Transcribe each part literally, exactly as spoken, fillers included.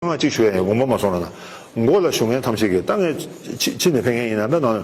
ང་གཅིག་ཞུ་ཡ་ཡིན། དགོངས་པ་མ་ཚོམས་རོགས་གནང་། མགོ་ལ་བཞུགས་མཁན་ཐམས་ཅད་ཀྱིས། ད་ངས་ཕྱི་ཕྱི་ནས་ཕེབས་མཁན་ཡིན་ན། ད་ནང་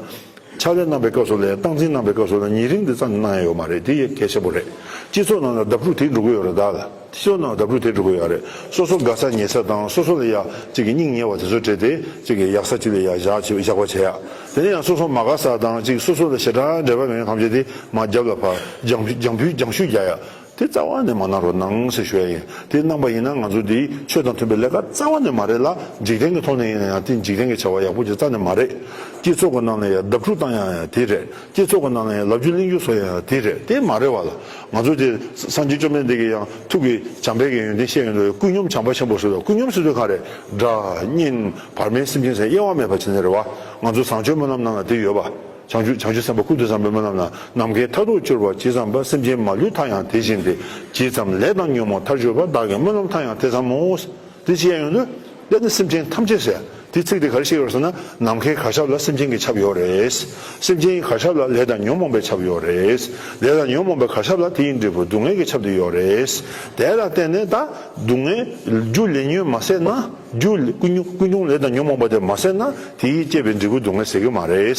ཕྱག་ལས་གནང་པའི་སྐབས་སུ་ལ་ཡང་། སྟངས་འཛིན་གནང་པའི་སྐབས་སུ་ལ་ཉེ་རིང་དེ་རྩ་ནས་གནང་ཡ་ཡོད་མ་རེད། དེ་ཡང་གལ་ཆེན་པོ་རེད། སྤྱི་ཚོགས་ནང་ལ་ལྡབ་འཁྲུག་དེ་འགྲོ་གི་ཡོད་རེད། ད་ལ་སྤྱི་ཚོགས་ནང་ལ་ལྡབ་འཁྲུག་དེ་འགྲོ་གི་ཡོད་རེད། སོ་སོ་དགའ་ས་ཉེ་ས་དང་། སོ་སོ་ལ་ཡ་གཅིག་གི་སྙིང་ཉེ་བ་དེ་ཚོ་བྲལ་ཏེ། གཅིག་གི་ཡག་ས་གཅིག་ལ་ཡ་བཞག་བྱས། བཞག་པ་བྱེད་ཡ། དེ་ནས་ཡང་སོ་སོ་མ་དགའ་ས་དང་། གཅིག་སོ་སོ་ལ་ཞེ་དྲག་འབྲེལ་བ་མེད་མཁན་ཐམས་ཅད་དེ་མར་རྒྱབ་ལ་ཕར་རྒྱང་ཕུད་རྒྱང་ཕུད་རྒྱང་ཤུད་རྒྱག་ཡ། དེ་རྩ་བ་ནས་མ་གནང་རོགས་གནང་ཟེར་ཞུ་ཡ་ཡིན། དེ་གནང་པ་ཡིན་ན་ང་ཚོ་འདི་ཆོས་དང་མཐུན་པའི་ལས་ཀ་རྩ་བ་ནས་མ་རེད་ལ། འཇིག་རྟེན་གྱི་ཐོག་ནས་ཡིན་ན་ཡང་དེ་འཇིག་རྟེན་གྱི་བྱ་བ་ཡག་པོ་ཅིག་རྩ་ནས་མ་རེད། སྤྱི་ཚོགས་ཀྱི་ནང་ལ་ཡང་ལྡབ་འཁྲུག་བཏང་ཡ་ཡང་དེ་རེད། སྤྱི་ཚོགས་ཀྱི་ནང་ལ་ཡང་ལབ་རྒྱུ་གླེང་རྒྱུ་བཟོ་ཡ་ཡང་དེ་རེད། དེ་མ་རེད་བ་ལ། ང་ཚོ་དེ་སངས་རྒྱས་བཅོམ་ལྡན་འདས་ཀྱིས་ཡང་ཐུགས་ཀྱི་བྱམས་པའི་གི་ཡོན་ཏན་བཤད་ཡོང་དུས། ཀུན་སྙོམས་བྱམས་པ་ཆེན་པོ་ཟེར་དུས། ཀུན་སྙོམས་ཟེར་དུས་ག་རེ། དགྲ་གཉེན་བར་མའི་སེམས་ཅན་ཟེར་དབྱེ་བ་མེད་པ་བྱས་ནས་རེད་བ། ང་ཚོ་བཟང་སྤྱོད་སྨོན་ལམ་ནང་ལ་དེ་ཡོད་པ། བྱང་ཆུབ་བྱང་ཆུབ་སེམས་དཔའ་ཀུན་ཏུ་བཟང་པོའི་སྨོན་ལམ་ནང་། ནམ་མཁའི་མཐའ་ཐུག་སྤྱོད་པ་ཇི་ཙམ་པ། སེམས་ཅན་མ་ལུས་མཐའ་ཡང་དེ་བཞིན་ཏེ། ཇི་ཙམ་ལས་དང་ཉོན་མོངས་མཐར་གྱུར་པ། བདག་གི་སྨོན་ལམ་མཐའ་ཡང་དེ་ཙམ་མོ། དེ་ཅི་ཡང་ཡོང་དུས། དེ་ནི་སེམས་ཅན་ཐམས་ཅད་ཟེར། དེ་ཚིག་དེ་ག་རེ་བཤད་ཡོད་ཟེར་ན། ནམ་མཁའི་གར་ཞབས་ལ་སེམས་ཅན་གྱིས་ཁྱབ་ཡོད་རེད། སེམས་ཅན་གྱི་གར་ཞབས་ལ་ལས་དང་ཉོན་མོངས་པས་ཁྱབ་ཡོད་རེད། ལས་དང་ཉོན་མོངས་པའི་གར་ཞབས་ལ་དེ་ཡི་འབྲས་བུ་སྡུག་བསྔལ་གྱིས་ཁྱབ་བསྡད་ཡོད་རེད། དེ་ལ་བརྟེན་ནས་ད་སྡུག་བསྔལ། རྒྱུ་ལས་ཉོན་མ་ཟད་ན། རྒྱུ་ཀུན་ཀུན་འབྱུང་ལས་དང་ཉོན་མོངས་པ་དེ་མ་ཟད་ན། དེ་ཡིས་བསྐྱེད་པའི་འབྲས་བུ་སྡུག་བསྔལ་ཟད་ཀྱི་མ་རེད།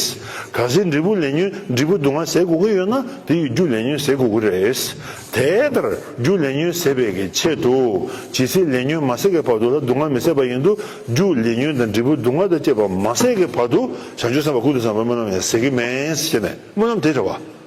གལ་སྲིད་འབྲས་བུ་ལས་ཉོན། འབྲས་བུ་སྡུག་བསྔལ་ཟད་དགོས་ཀྱི་ཡོད་ན། དེ་ཡིས་རྒྱུ་ལས་ཉོན་ཟད་དགོས་ཀྱི་རེད། དེ་ལྟར་རྒྱུ་ལས་ཉོན་ཟད་པའི་གི་ཆེད་དུ། ཇི་སྲིད་ལས་ཉོན་མ་ཟད་ཀྱི་བར་དུ་ལ། སྡུག་བསྔལ་མི་ཟད་པ་ཡིན་དུས། རྒྱུ་ལས་ཉོན་དང་འབྲས་བུ་སྡུག་བསྔལ་དང་བཅས་པ་མ་ཟད་ཀྱི་བར་དུ། བྱང་ཆུབ་སེམས་དཔའ་ཀུན་ཏུ་བཟང་པོའི་སྨོན་ལམ་ཡང་ཟད་ཀྱི་མེད་ཟེར་ནས། སྨོན་ལམ་དེ་རེད་བ།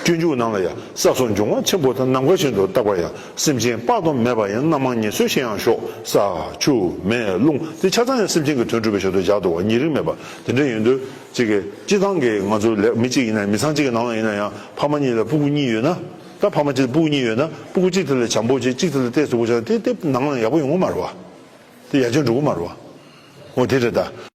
སྤྱོད་འཇུག་ནང་ལ་ཡང་། ས་སོགས་འབྱུང་བ་ཆེན་པོ་དག་ནམ་མཁའ་བཞིན་དུ་རྟག་པར་ཡང་། སེམས་ཅན་དཔག་ཏུ་མེད་པ་ཡང་། རྣམ་མང་ངལ་གསོའི་གཞན་ཡང་ཤོག་ས་ཆུ་མེ་རླུང་དེ་ཆ་ཚང་ཡང་སེམས་ཅན་གྱི་དོན་སྒྲུབ་པའི་ཆེད་དུ་བཞག་འདུག་བ། ཉེ་རིང་མེད་པ། དེ་འདྲ་ཡིན་དུས། གཅིག་གི་སྤྱི་བཏང་གི་ང་ཚོ་ལས་མི་གཅིག་ཡིན་ན། མི་ཚང་གཅིག་གི་ནང་ལ་ཡིན་ན་ཡང་། ཕ་མ་གཉིས་ལ་སྤུ་གུ་གཉིས་ཡོད་ན། ད་ཕ་མ་གཅིག་ལ་སྤུ་གུ་གཉིས་ཡོད་ན། སྤུ་གུ་གཅིག་དེ་ལ་བྱམས་པོ་བྱེད། གཅིག་དེ་ལ་ཏོག་ཙམ་བྱུང་ན། དེ་དེ་ནང་ལ་ཡག་པོ་ཡོང་གི་མ་རེད་བ། དེ་ཡར་རྒྱས་འགྲོ་གི་མ་རེད་བ། འོ་དེ་རེད་ད།